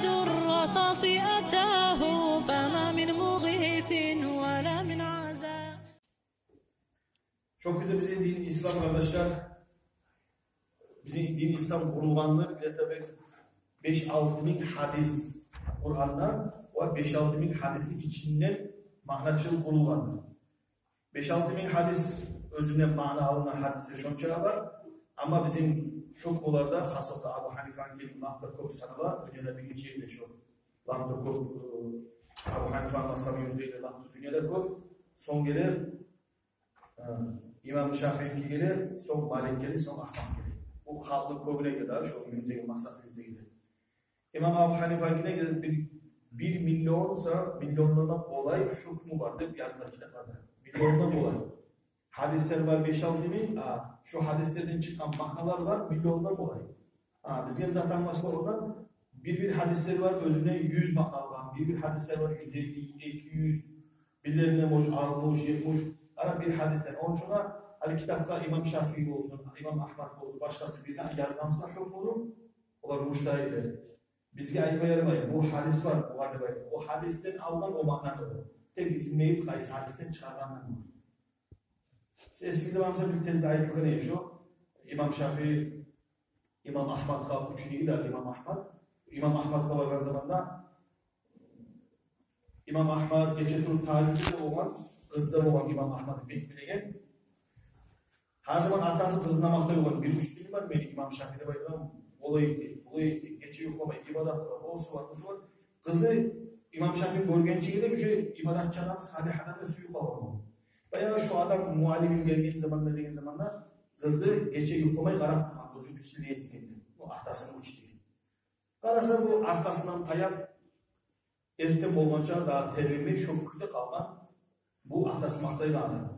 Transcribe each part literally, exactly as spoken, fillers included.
الرصاص أتاه فما من مغيث ولا من عزاء. Шо кюйде бизин дин ислам, къардашлар, бизин дин ислам къурулгъандыр где-то бир беш-алты минг гьадис Къурандан ва беш-алты минг гьадисни ичинден маъначыл къурулгъандыр. Беш-алты минг гьадис, оьзюнден маъна алынгъан гьадислер шонча бар. Амма бизин гьукмуларда, хасатан Абу Гьанифаныкилер лап да кёп санала, дюньяда биринчи ерде шо. Лап да кёп, э, Абу Гьанифаны мазгьабы юрютегенлер лап да дюньяда кёп. Сонг геле, э, имам Шафииники геле, сонг Малик геле, сонг Агьмат геле. Бу халкъны кёбюнеки де шо юрютеген, мазгьаб юрютегенлер. Имам Абу Гьанифаныкине геле бир, бир миллион са, миллиондан да къолай гьукму бар деп языла китапларда. Миллиондан къолай. Гьадислер бар беш-алты минг, а шо гьадислерден чыкъгъан маъналар бар миллиондан къолай. А бизге зат англашыла ондан, бир-бир гьадислер бар, оьзюне юз маъна алгъан, бир-бир гьадислер бар, юз элли, эки юз, бирлерине, может, алтмыш, етмиш. Ара бир гьадислер. Ону учун гьали китапгъа имам Шафии болсун, имам Агьмат болсун, башгъасы бирси язгъан буса гьукмуну, олар мужтагьидлер. Бизге айтма ярамай, бу гьадис бар, бу бар деп айтып. О гьадисден алгъан о маънаны. Тек биз билмейбиз къайсы гьадисден чыгъаргъанын. Сиз эсигизде бармыса, бир тезде айтылгъан эди шо. Имам Шафии имам Агьматгъа учениги де, имам Агьмат. Имам Агьматгъа баргъан заманда имам Агьмат гече туруп тагьажжуд эте болгъан, къызы да болгъан имам Агьматны бек билеген. Гьар заман атасы къызына макътай болгъан: «Бир уьстюню бар мени имам Шафии», — деп айтгъан. Олай эте, булай эте, гече юхламай, ибадат къыла, осу бар, бусу бар. Къызы имам Шафиини гёргенчеге де уже ибадатчы адам, салигь адам деп сююп къалгъан болгъан. Баягъы шо адам муаллимим гелген заманда деген заманда къызы гече юхламай къарап тургъан, оьзю уьстюню этгенде. Бу атасыны учениги. Къараса, бу аркъасындан таяп, эртен болгъанча дагъы тербенмей, шо кюйде къалгъан. Бу атасы макътайгъан адам.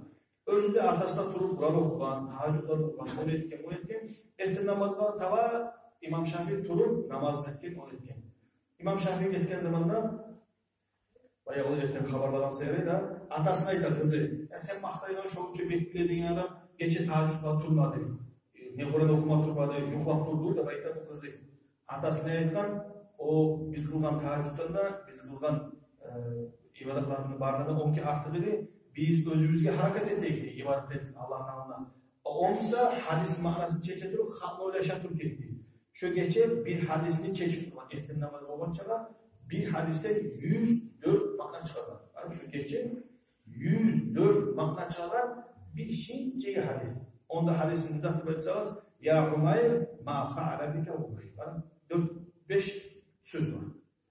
Оьзю де атасына туруп Къуран охугъан, тагьажжудлар къылгъан, ону этген, муну этген. Эртен намазгъа таба имам Шафии туруп намазын этген, ону этген. Имам Шафии гетген заманда, баягъы эртен хабарлагъан себеби де, атасына айта къызы: «Я, сен макътайгъан шонча бек биле деген адам гече тагьажжудгъа турмады, э, не Къуран охума турмады, юхлап турду», — деп айта бу къызы. Атасына айтгъан: «О биз къылгъан тагьажжуддан да, биз къылгъан, э, ибадатларыбызны барындан да он керен артыкъ эди. Биз оьзюбюзге гьаракат этейик, ибадат этейик Аллагьны алдында». О буса гьадис маънасын чече туруп, халкъны ойлаша туруп гетди. Шо гече бир гьадисни чечип тургъан, эртен намаз болгъанчагъа бир гьадисден юз дёрт маъна чыгъаргъан. Гьали шо гече юз дёрт маъна чыгъаргъан бир шинчеги гьадис. Онда гьадисни заты бар десегиз: «Я Умайр, ма фаъала бика Умайр». Гьали дёрт-беш сёз бар.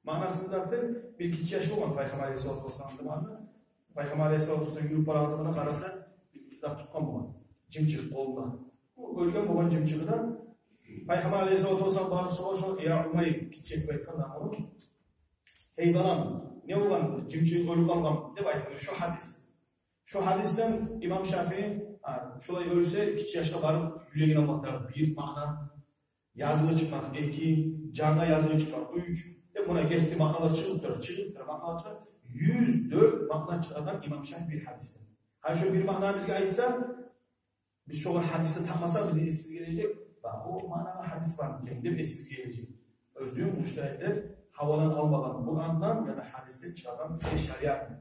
Маънасын заты: бир гиччи яш болгъан Пайхаммар алейгьиссалату вассалам заманында. Пайхаммар алейгьиссалату вассалам юрюп барагъан заманда къараса, бир зат тутгъан болгъан, жымчыкъ къолунда. Бу оьлген болгъан жымчыгъы да. Пайхаммар алейгьиссалату вассалам барып сорагъан шо: «Я Умайр», — гиччи этип айтгъан да ону. «Гьей балам, не болгъан, жымчыгъынг оьлюп къалгъан?» — деп айтгъан. Шо гьадис. Шо гьадисден имам Шафии, а, шолай оьлсе, гиччи яшгъа барып юлеген алмакъ, бир маъна, язылы чыкъмакъ — эки, жангъа язылы чыкъмакъ — уьч. Деп муна гетди, маъналар чыгъып тура, чыгъып тура, маъналар чыгъып, юз дёрт маъна чыгъаргъан имам Шафии бир гьадисден. Гьали шо бир маънаны бизге айтса, биз шогъар гьадисни тапмасакъ, бизин эсибизге гележек: «Ба, о маънагъа гьадис бармы экен?» — деп эсибизге гележек. Оьзю мужтагьидлер гьавадан алмагъан, Къурандан яда гьадисден чыгъаргъан бизге шариатны.